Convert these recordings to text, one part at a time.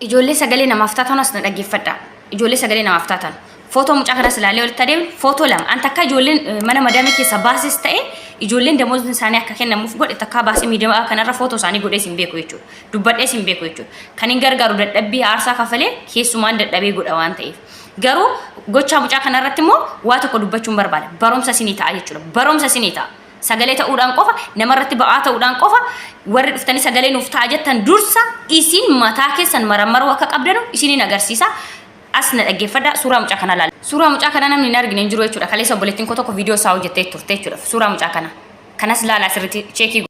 Ijoollee sagalee namaaf taatan as na dhaggeeffadha. Ijoollee sagalee namaaf taatan. Footoo mucaa kanas ilaalee walitti adeemu footoo lama. An takka ijoolleen mana madaamii keessa baases ta'e ijoolleen damoosni isaanii akka kennamuuf godhe takkaa baasee miidiyaa kanarra footoo isaanii godhees hin beeku jechuudha. Dubbadhees hin beeku jechuudha. Kan hin gargaaru dadhabbii aarsaa kafalee keessumaan dadhabee godha waan ta'eef. Garuu gochaa mucaa kanarratti immoo waa tokko dubbachuun barbaada. Barumsa isinii ta'a jechuudha. Barumsa isinii ta'a. Sagalee ta'uudhaan qofa, namarratti ba'aa ta'uudhaan qofa warri dhuftanii sagalee nuuf ta'a jettan dursa isin mataa keessan marammaruu akka qabdanu isiniin agarsiisa. As na dhaggeeffadhaa, suuraa mucaa kanaa laala. Suuraa mucaa kanaa namni hin argine hin jiru jechuudha. Kaleessa obboleettiin koo tokko viidiyoo isaa hojjettee turte jechuudha. Suuraa mucaa kanaa. Kanas laalaa sirriitti cheekii.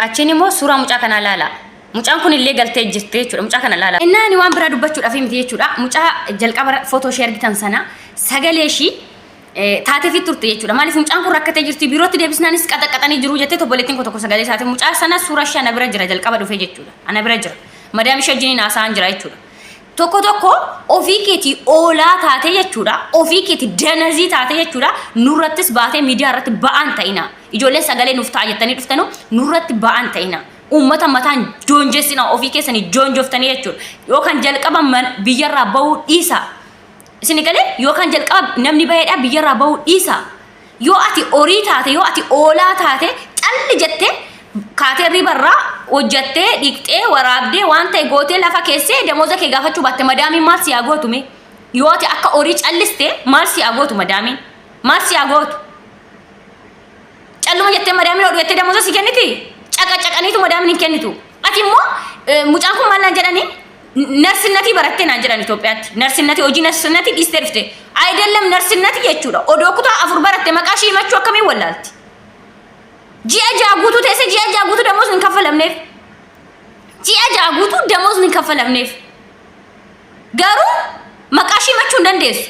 Achiin immoo suuraa mucaa kanaa laalaa. Mucaan kun illee galtee jirti jechuudha. Mucaa kana laalaa. Innaa ani waan biraa dubbachuudhaaf miti jechuudha. Mucaa jalqaba footoo ishee argitan sana sagalee ishii taateefii turte jechuudha. Maaliif mucaan kun rakkatee jirti, biirootti deebisnaanis qaxaqaxanii jiru jettee obboleettiin koo tokko sagalee isaati. Mucaa sana suura ishee ana bira jira, jalqaba dhufee jechuudha. Ana bira jira. Madaam ishee wajjiniin haasa'aan jira jechuudha. Tokko tokko ofii keetii oolaa taate jechuudha. Ofii keetii danazii taate jechuudha. Nurrattis baatee miidiyaa irratti ba'aan ta'ina. Ijoolleen sagalee nuuf ta'a jettanii dhuftanu nurratti ba'aan ta'ina. Uummata mataan joonjessina, ofii keessanii joonjoftanii jechuudha. Yookaan jalqaba biyyarraa bahuu dhiisa. Isin galee, yookaan jalqaba namni baheedha biyyarraa bahuu dhiisa. Yoo ati horii taate, yoo ati oolaa taate, calli jettee kaatee ribarraa hojjattee dhiqxee waraabdee waan ta'e gootee lafa keessee damooza kee gaafachuu baatte, madaamiin maal si haa gootu mee? Yoo ati akka horii calliste maal si haa gootu madaamiin? Maal si haa gootu? Calluma jettee madaamiin hodhu jettee damooza si kenniti? Caqacaqaniitu madaamiin hin kennitu. Ati immoo mucaan kun maal naan jedhanii? Narsinnatii barattee naan jedhan Itoophiyaatti. Narsinnatii, hojii narsinnatii dhiistee dhufte. Ayidallam narsinnatii jechuudha. Odoo kutaa 4 baratte maqaa ishii himachuu akkamiin wallaalti? Ji'a 6 guutuu teessee ji'a 6 guutuu damoosni hin kaffalamneef. Ji'a 6 guutuu damoosni hin kaffalamneef. Garuu maqaa ishii himachuu hin dandeessu.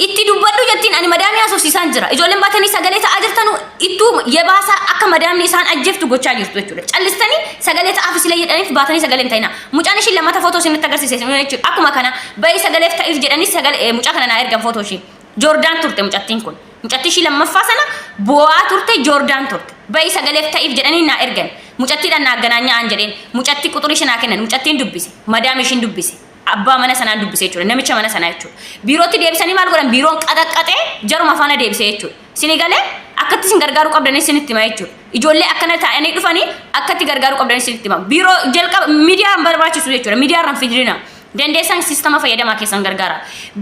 Itti dubbadhu jettiin, ani madaamii haasofsiisaan jira. Ijoolleen baatanii sagalee ta'aa jirtanu ittuu yebaasaa akka madaamni isaan ajjeeftu gochaa jirtu jechuudha. Callistanii sagalee ta'aaf isilee jedhaniif baatanii sagalee hin ta'ina. Mucaan ishiin lammata footoo isinitti agarsiise jechuudha. Akkuma kana bahii sagaleef ta'iif jedhanii sagalee mucaa kana naa ergan footoo ishii. Joordaan turte mucattiin kun. Mucattii ishii lammaffaa sana boo'aa turte, Joordaan turte. Bahii sagaleef ta'iif jedhanii naa ergan. Mucattiidhaan naa ganaanya'aan jedheen. Mucattii quxurii ishee naa kennan. Mucattiin dubbise. Madaamii ishiin dubbise. Abbaa mana sanaan dubbise jechuudha. Namicha mana sanaa jechuudha. Biirootti deebisanii maal godhan? Biiroon qaxaqqaxee jaruma faana deebise jechuudha. Isinii galee, akkatti isin gargaaruu qabdanii isinitti hima jechuudha. Ijoollee akkana taa'anii dhufanii akkatti gargaaruu qabdanii isinitti hima. Biiroo jalqaba miidiyaan barbaachisu jechuudha. Miidiyaa irraan fidina. Dandeessan siistama fayyadamaa keessan gargaara.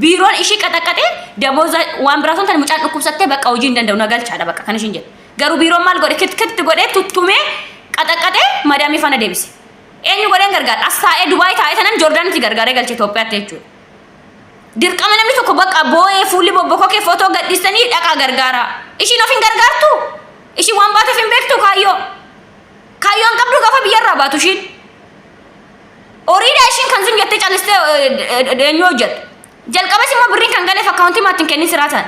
Biiroon ishii qaxaqqaxee damooza waan biraa osoo hin taane mucaan dhukkubsattee bakka hojii hin danda'u na galchaadha bakka kan ishiin jedhu. Garuu biiroon maal godhe? Kitkitti godhee tuttumee qaxaqqaxee madaamii faana deebise. Eenyu godheen gargaara? As taa'ee, Dubaay taa'ee tanan Joordaanitti gargaaree galche Itoophiyaatti jechuudha. Dirqama namni tokko bakka boo'ee fuulli bobbokokee footoo gadhiistanii dhaqaa gargaaraa. Ishiin of hin gargaartu? Ishiin waan baateef hin beektu kaayyoo. Kaayyoo hin qabdu gaafa biyyarraa baatu ishiin. Horiidha ishiin kan zim jettee callistee eenyu hojjettu. Jalqabas immoo birriin kan galeef akkaawuntii maatti hin kennin siraataan.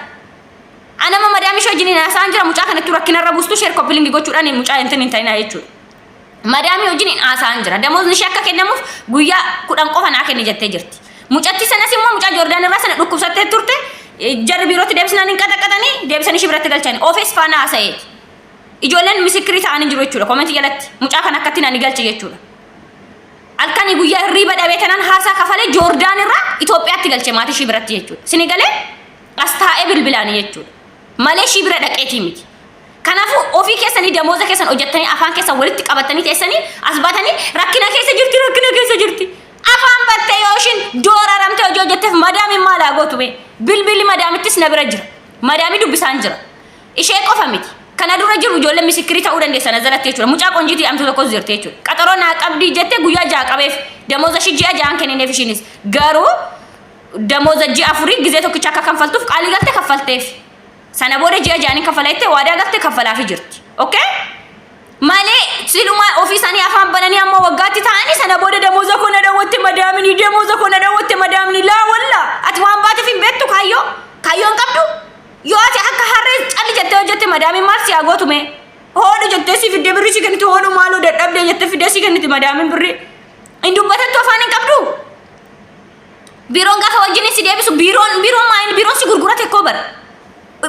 Anama madaamii ishee wajjin haasa'aan jira, mucaa kanatti rakkinarra buustu sheer koppiliingi gochuudhaan mucaa hin ta'inaa jechuudha. Madaamii wajjin hin haasa'an jira. Damoosni ishee akka kennamuuf guyyaa 10 qofa naa kenni jettee jirti. Mucattii sanas immoo mucaa Joordaan irraa sana dhukkubsattee turte, jarri biirootti deebisnaan hin qaxaqaxanii deebisanii ishee biratti galchanii. Ofees faana haasa'eeti. Ijoolleen misikirii ta'anii jiru jechuudha. Koomentii jalatti mucaa kana akkatti nani galche jechuudha. Halkanii guyyaa hirriiba dhabee tanaan haasaa kafalee Joordaan irraa Itoophiyaatti galche maatii ishee biratti jechuudha. Sini galee, as taa'ee bilbilaanii jechuudha. Malee ishii bira dhaqeetii miti. Kanaafuu ofii keessanii damooza keessan hojjettanii afaan keessan walitti qabattanii teessanii as baatanii rakkina keessa jirti, rakkina keessa jirti. Afaan battee yoo ishiin dooraramtee hojii hojjetteef madaamiin maal haa gootu mee? Bilbilli madaamittis na bira jira. Madaamii dubbisaan jira. Ishee qofa miti. Kana dura jiru ijoollee misikirii ta'uu dandeessa na jalatti jechuudha. Mucaa qonjiitii amtu tokkos jirti jechuudha. Qaxaroo naa qabdii jettee guyyaa 6 qabeef damooza ishii ji'a 6n kennineef ishiinis. Garuu damooza ji'a 4 gizee tokkicha akka kanfaltuuf qaalii galte kaffalteef. Sana booda ji'a ja'anii kaffala jettee waadaa galte, kaffalaafii jirti. Okay? Malee silumaa ofii isaanii afaan bananii amma waggaatti ta'anii sana booda damooza koo na dhowwatte madaamini, damooza koo na dhowwatte madaamini, laa walla ati waan baateef hin beektu, kaayyoo kaayyoo hin qabdu. Yoo ati akka harree calli jettee hojjette madaamiin maal si haa gootu mee? Hoodhu jettee si fiddee birrii si kenniti, hoodhu maaloo dadhabdee jettee fiddee si kenniti madaamiin birrii. Hin dubbatattu, afaan hin qabdu. Biiroon gaafa wajjin si deebisu biiroon biiroon maayin biiroon si gurgurate koo bara.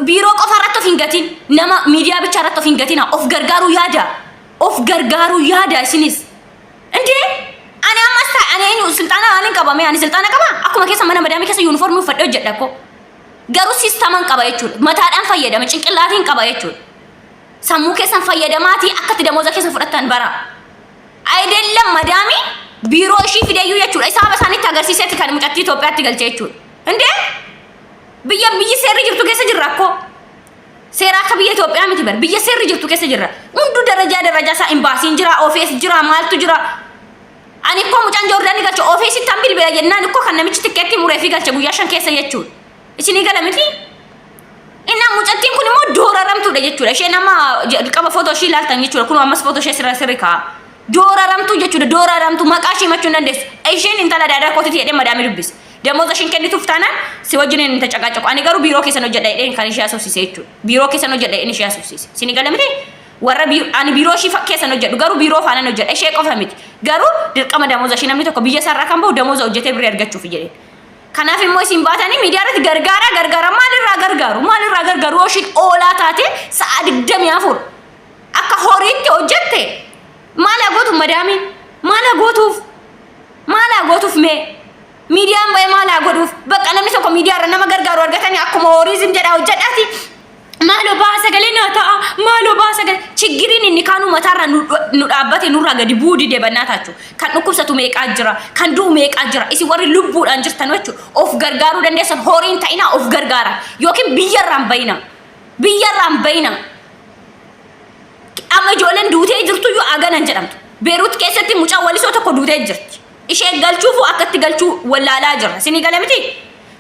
Biiroo qofa irratti of hin gatin. Nama miidiyaa bichaa irratti of hin gatina. Of gargaaruu yaada. Of gargaaruu yaada isinis. Indee ani ammas taa'ee Ani eenyu silxaana maaliin qabame? Ani silxaana qaba? Akkuma keessa mana madaamii keessa yuunifoormii uffadhee hojjedha koo. Garuu siistaman qaba jechuudha. Mataadhaan fayyadama, cinqillaatiin qaba jechuudha. Sammuu keessan fayyadamaatii akka itti damooza keessa fudhattan bara. Ayidellam madaamii biiroo ishii fideyyuu jechuudha. Isaaba isaanitti agarsiiseeti kan mucattii Itoophiyaatti galche jechuudha. Indee biyya biyyi seerri jirtu keessa jirra akkoo. Seera akka biyya Itoophiyaa miti bar. Biyya seerri jirtu keessa jirra. Hunduu darajaa darajaa isaa imbaasiin jira, ofees jira, maaltu jira. Ani ikkoo mucaan Joordaanii galche ofeesitti han bilbila jennaan ikkoo kan namichi tikkeetti muree fi galche guyyaa 5 keessa jechuudha. Isinii gala miti? Innaa mucattiin kun immoo dooraramtuudha jechuudha. Isheen amma jalqaba footoo ishii ilaaltan jechuudha. Kun ammas footoo ishee sirra sirri kaa'a. Dooraramtuu jechuudha. Dooraramtuu maqaa ishii himachuu hin dandeessu. Isheen intala daadaa kootiiti jedhee madaamii dubbise. Damooza ishiin kennituuf taanaan si wajjin hin tacaqacaqu. Ani garuu biiroo keessan hojjedha jedheen kan ishee haasofsiise jechuudha. Biiroo keessan hojjedha jedheen ishee haasofsiise. Isinii gala miti? Warra ani biiroo ishii keessan hojjedhu garuu biiroo faanan hojjedha. Ishee qofa miti. Garuu dirqama damooza ishii namni tokko biyya isaarraa kan bahu damooza hojjetee birrii argachuuf jedheen. Kanaaf immoo isin baatanii miidiyaa irratti gargaaraa gargaara maalirraa gargaaru maalirraa gargaaru yoo ishiin oolaa taate sa'a 24 akka horiitti hojjette maal haa gootu madaamiin maal haa gootuuf maal haa gootuuf mee miidiyaan ba'ee maal haa godhuuf bakka namni tokko miidiyaa irra nama gargaaru argatanii akkuma horii zim jedhaa hojjedhaati. Maaloo baa sagalee naa ta'a maaloo baa sagalee chiggiriin inni kaanuu mataarra nu dhaabbate nurraa gadi bu'uu didee bannaa taachu kan dhukkubsatu meeqaa jira kan du'u meeqaa jira isin warri lubbuudhaan jirtan jechuudha of gargaaruu dandeessan horiin ta'inaa of gargaara yookiin biyyarraan bayina biyyarraan bayina amma ijoolleen duutee jirtuyyuu aganan jedhamtu Beerut keessatti mucaa walisoo tokko duutee jirti ishee galchuufu akkatti galchuu wallaalaa jirra isinii gala miti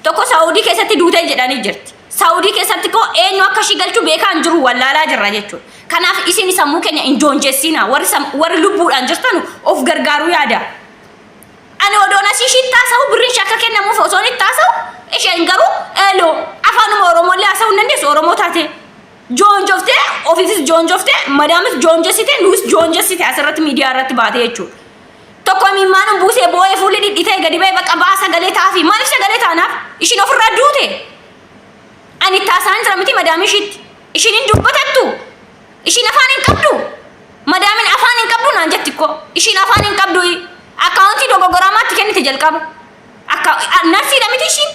tokko Saawudii keessatti duutee jedhanii jirti. Saawudii keessatti koo eenyu akka ishii galchuu beekaa hin jiru wallaalaa jirra jechuudha. Kanaaf isin sammuu keenya hin joonjessiina warri warri lubbuudhaan jirtanu of gargaaruu yaada. Ani odoon asii ishiitti haasa'u birriin ishee akka kennamuuf osoon itti haasa'u isheen garuu eeloo afaanuma Oromooillee haasa'uu hin dandeessu Oromoo taate. Joonjoftee ofiifis joonjoftee madaamis joonjessite nuus joonjessite asirratti miidiyaa irratti baate jechuudha. Tokko imimmaan buusee boo'ee fuulli dhidhitee gadi ba'e bakka ba'aa sagalee ta'aafi maaliif sagalee taanaaf ishiin ofirraa duute. Ani itti haasa'an jira miti madaamii ishiitti. Ishiin hin dubbatattu. Ishiin afaan hin qabdu. Madaamiin afaan hin qabdu naan jetti koo. Ishiin afaan hin qabdu. Akkaawuntii dogoggoraa maatti kennite jalqaba. Akka narsiidha miti ishiin.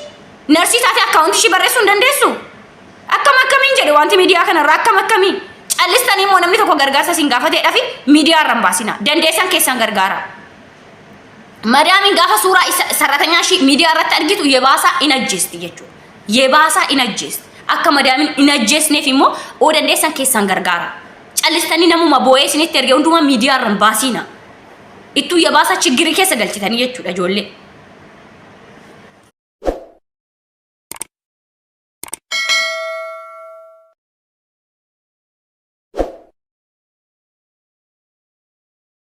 Narsii taate akkaawuntii ishii barreessuu hin dandeessu. Akkam akkamiin jedhe wanti miidiyaa kanarraa akkam akkamii. Callistanii immoo namni tokko gargaarsa isin gaafateedhafi miidiyaa irra hin baasina. Dandeessan keessan gargaara. Madaamiin gaafa suuraa isa sarratanyaa ishii miidiyaa irratti argitu yebaasaa in ajjeesti jechuudha. Yebaasaa in ajjeesti. Akka madaamiin in ajjeesneef immoo oo dandeessan keessan gargaara. Callistanii namuma boo'ee isinitti erge hundumaa miidiyaa irra hin baasiina. Ittuu yebaasaa chiggirii keessa galchitanii jechuudha ijoollee.